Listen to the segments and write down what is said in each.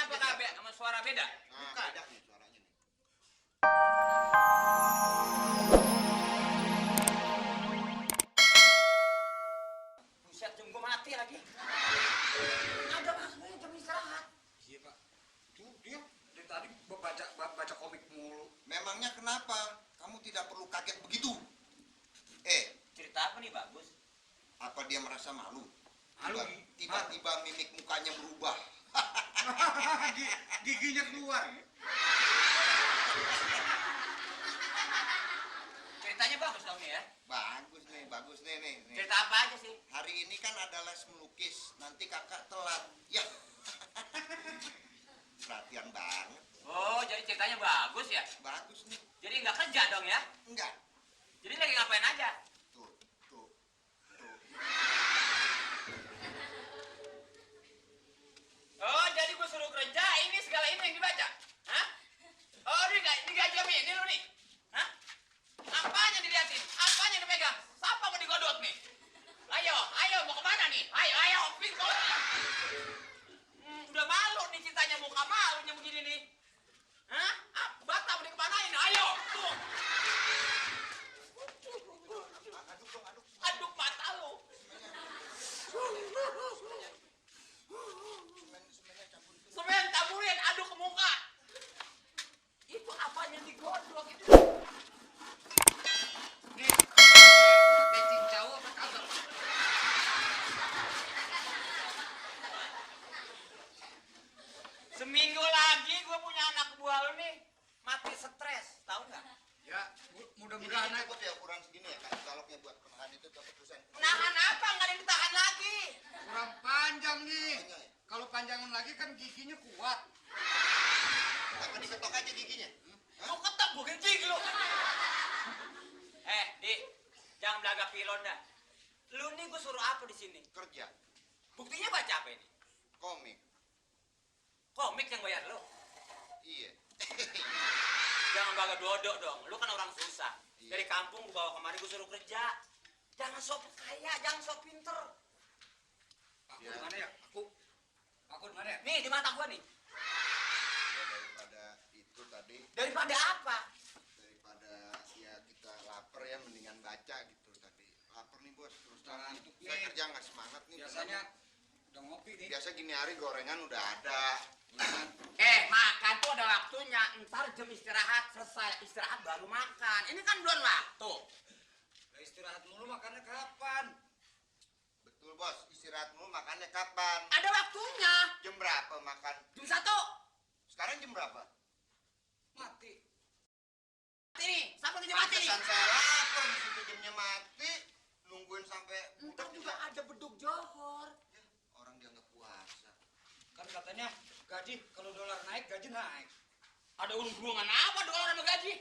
apakah sama suara beda? Nah, beda nih suaranya nih. Buset, jam gua mati lagi. Ada maksudnya jam istirahat. Iya Pak, itu dia dari tadi baca komik mulu. Memangnya kenapa? Kamu tidak perlu kaget begitu. Cerita apa nih bagus? Apa dia merasa malu? Malu, Tiba-tiba mimik mukanya berubah. Giginya keluar. Ceritanya bagus dong nih ya. Bagus nih nih. Cerita apa aja sih? Hari ini kan ada les melukis. Nanti kakak telat. Ya. Perhatian banget. Oh, jadi ceritanya bagus ya? Bagus nih. Jadi nggak kerja dong ya? Enggak. Jadi lagi ngapain aja? Tuh. Oh, jadi gue suruh kerja, ini segala ini yang dibaca? Hah? Oh, ini gajah ini lu nih? Hah? Apanya diliatin? Apanya dipegang? Siapa mau digodok nih? Ayo, mau kemana nih? Ayo, pintu. Udah malu nih ceritanya, muka malunya begini nih. Hah? Bata mau dikemanain? Ayo, tuh. Aduk mata lu. Semen taburin, aduk ke muka. Itu apanya digodok itu? Nih, pakai cincau apa kagak? Seminggu lagi gue punya anak buah lu nih mati stres, tahu nggak? Ya, Ini mudah-mudahan cukup ya ukuran segini ya kan? Kaloknya buat penahan itu dapat kusen. Nahan apa? Nggak ada yang ditahan lagi. kurang panjang nih. Panjang ya? Kalau panjangan lagi kan giginya kuat. Apa diketok aja giginya? Lu ketok gue kencing lu. Di, jangan belaga pilon dah. Lu nih gue suruh apa di sini? Kerja. Buktinya baca apa ini? Komik. Komik yang bayar lu. Iya. Jangan belaga dodok dong. Lu kan orang susah. Iya. Dari kampung gue bawa kemari gue suruh kerja. Jangan sok kaya, jangan sok pinter. Aku Ya. di mana ya? Aku di mana ya? Nih di mata gue nih. Ya, daripada itu tadi, Daripada apa? daripada ya kita lapar ya mendingan baca gitu tadi. Lapar nih bos, terus terang. Ngantuk Saya nih. kerja nggak semangat nih. Biasanya udah ngopi nih. Biasa gini hari gorengan udah ada. Makan tuh ada waktunya. Ntar jam istirahat selesai istirahat baru makan. Ini kan belum waktu. Lah istirahat mulu makannya kapan? Betul bos, istirahat mulu makannya kapan? Ada waktunya. Jam berapa makan? Jam 1. Sekarang jam berapa? Mati. Mati nih. Siapa tuh mati nih? Pantesan saya lapar di situ jamnya mati. Nungguin sampai Ntar juga ada beduk johor. Ya, orang dia nggak puasa. Kan katanya gaji kalau dolar naik gaji naik. Ada hubungan apa dolar sama gaji?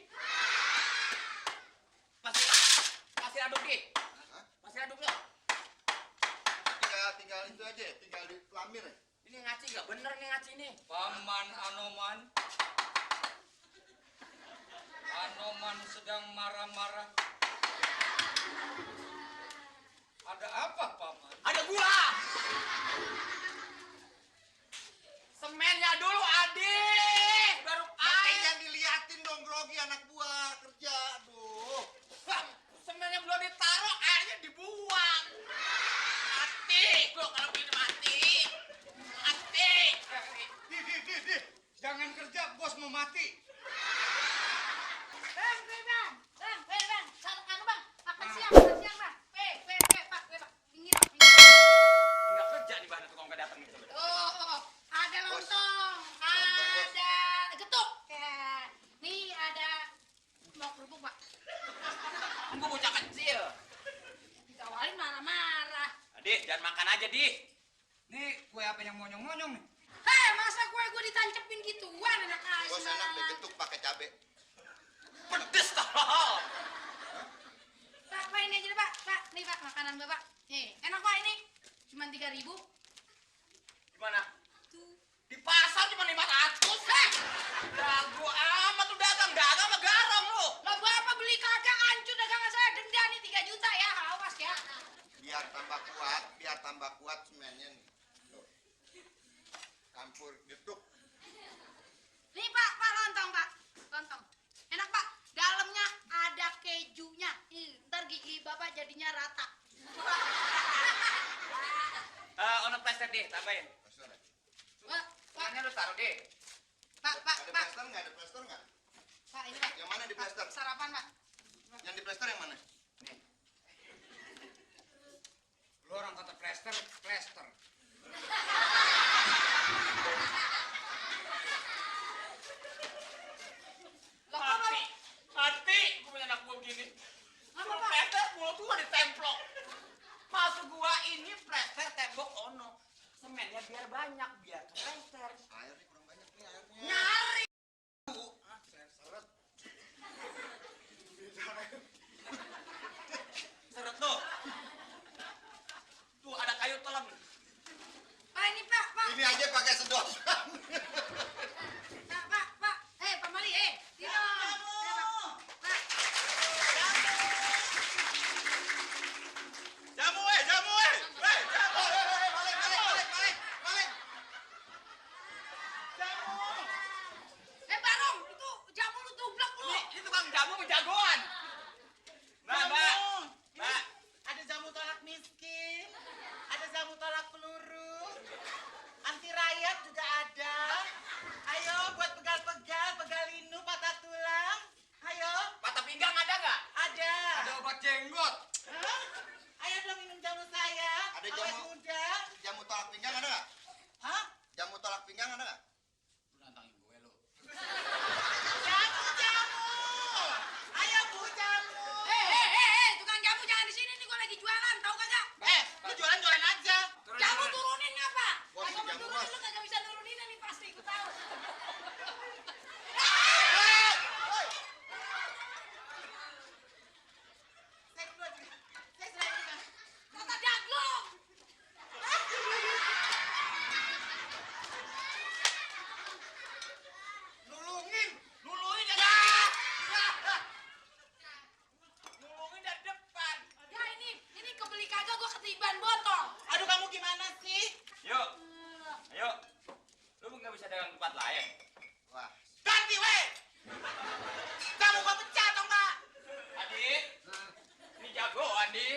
Masih aduk nih. Hah? Masih aduk lo. Tinggal itu aja, tinggal di pelamir ya. Ini ngaci nggak bener nih ngaci nih. Paman Anoman. Anoman sedang marah-marah. Ada apa, Paman? Ada gua. Semennya dulu adik. Baru Makanya air. diliatin dong grogi anak buah kerja. Aduh. Semennya belum ditaruh airnya dibuang. Mati. Gua kalau begini mati. Mati. Di. Jangan kerja, bos mau mati. Bang. Makan siang, bang. Pak. Minggir. Nggak kerja di mana tukang datang itu. Oh, ada lontong, ada getuk. Ya. Nih ada mau kerupuk, Pak. Gua bocah kecil. Ditawarin marah-marah. Adik, jangan makan aja, Dik. Nih, kue apa yang monyong-monyong nih? Masa gue ditancepin gituan enak aja Bos enak deh sembarangan. getuk pakai cabe. Pedes tolong. Pak, ini aja deh, Pak. Pak, nih Pak, makanan Bapak. Nih, enak Pak ini. Cuman 3.000. Gimana? Tuh. Di pasar cuma 500. Jago amat tuh dagang sama garong lu. Lah Bapak beli kagak hancur dagangan saya, denda nih 3 juta ya. Awas ya. Biar tambah kuat semennya nih. Tuh. Campur getuk. lagi, tambahin. Plester ya? Pak, Tangannya lu taruh deh. Pak, Ada plester nggak? Ada plester nggak? Pak, ini Pak. Yang mana di plester? Sarapan, Pak. Yang di plester yang mana? Nih. Lu orang kata plester, plester. Lah, kok, Pak? Hati, gue punya anak gua begini. Apa, Suruh Pak? plester, mulut gua ditemplok. Maksud gua ini plester tembok ono. Semennya biar banyak, biar ke plester. Airnya kurang banyak nih airnya. Nyari. Seret. Seret tuh. Tuh ada kayu telan. Pak, ini Pak, Pak. Ini aja pakai sedotan. Pak. Pak Mali, sini dong. Pak. Jamu, jamu, jamu. Balik. Jamu. Barong, itu jamu lu tublak lu. Ini tukang jamu jagoan. Mbak. Ada jamu tolak miskin, ada jamu tolak peluru, anti rayap juga ada. Ayo buat pegal-pegal, pegal linu, patah tulang. Ayo, Patah pinggang ada nggak? ada. Ada obat jenggot. Hah? Ayo dong minum jamu saya. Ada Awet jamu. muda. Jamu tolak pinggang ada nggak? Hah? Jamu tolak pinggang ada nggak? Lu nantangin gue lu. Jamu. Ayo bu jamu. Tukang jamu jangan di sini nih, gua lagi jualan, tahu kagak? Lu jualan-jualan aja. Jamu turunin ngapa? Bos, Kalau jamu, turunin Bos. lu kagak bisa nurunin nih pasti gua tahu. Saya dulu aja. Saya selain Kata daglong. Nulungin dari Nulungin dari depan. Ya ini kebeli kagak gua ketiban botol. Aduh kamu gimana sih? Yuk, ayo. Lu nggak bisa dagang tempat lain. Wah, Ganti weh. Kamu gua pecah atau enggak? Adik, ini jagoan di.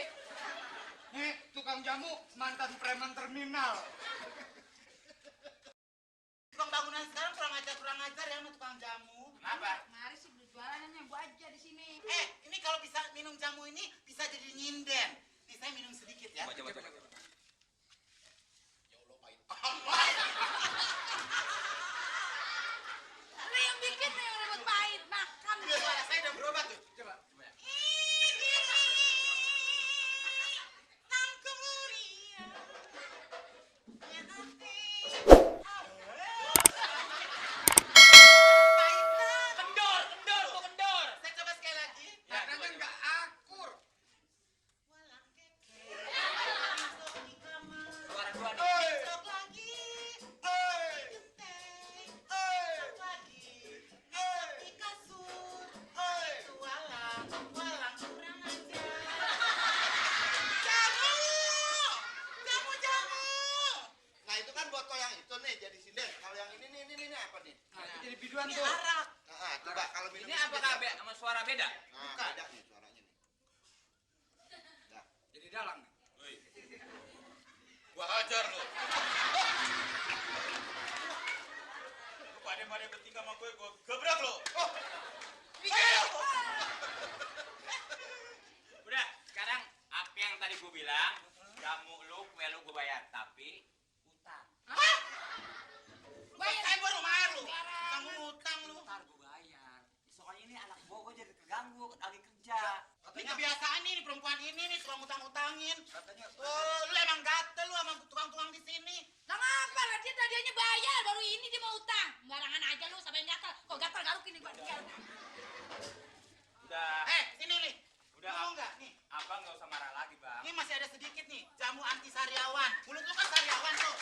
Nih, tukang jamu mantan preman terminal. Tukang bangunan sekarang kurang ajar ya sama tukang jamu. Kenapa? Mari sih beli jualannya gua aja di sini. Ini kalau bisa minum jamu ini bisa jadi nyinden. Nih saya minum sedikit ya. Coba. Ya Allah pahit. Lu yang bikin nih yang ribet pahit makan. Iya, suara saya udah berubah tuh. Coba. Kendor, tuh kendor. Saya coba sekali lagi. Nadanya nggak akur. Walang keke, besok di kamar, Suara gua nih. besok lagi, genteng, besok lagi, besok di kasur, itu walang kurang ajar. Jamu. nah itu kan botol yang itu nih jadi sinden. Kalau yang ini nih apa nih? Nah, itu jadi biduan Ini tuh. arak. Nah, coba kalau minum Ini apakah sama suara beda? Nah, beda nih suaranya nih. Jadi dalang. Gua hajar lu. Lu pada bertiga sama gue, gua gebrak lu. Udah, sekarang apa yang tadi gua bilang, jamu lu, kue lu gua bayar, tapi utang. Bayar. Saya baru bayar lu. Sekarang. Kamu utang lu. Ntar gua bayar. Soalnya ini anak gua jadi terganggu, lagi kerja. Ini kebiasaan nih perempuan ini nih suka utang-utangin. Katanya Lu emang gatel lu sama tukang-tukang di sini. Lah ngapa lah dia tadinya bayar, baru ini dia mau utang. Barangan aja lu sampai gatal. Kok gatal garuk ini gua tinggal. Udah, Sini nih. udah Mau enggak nih? abang nggak usah marah lagi bang. Ini masih ada sedikit nih, jamu anti sariawan. Mulut lu kan sariawan tuh.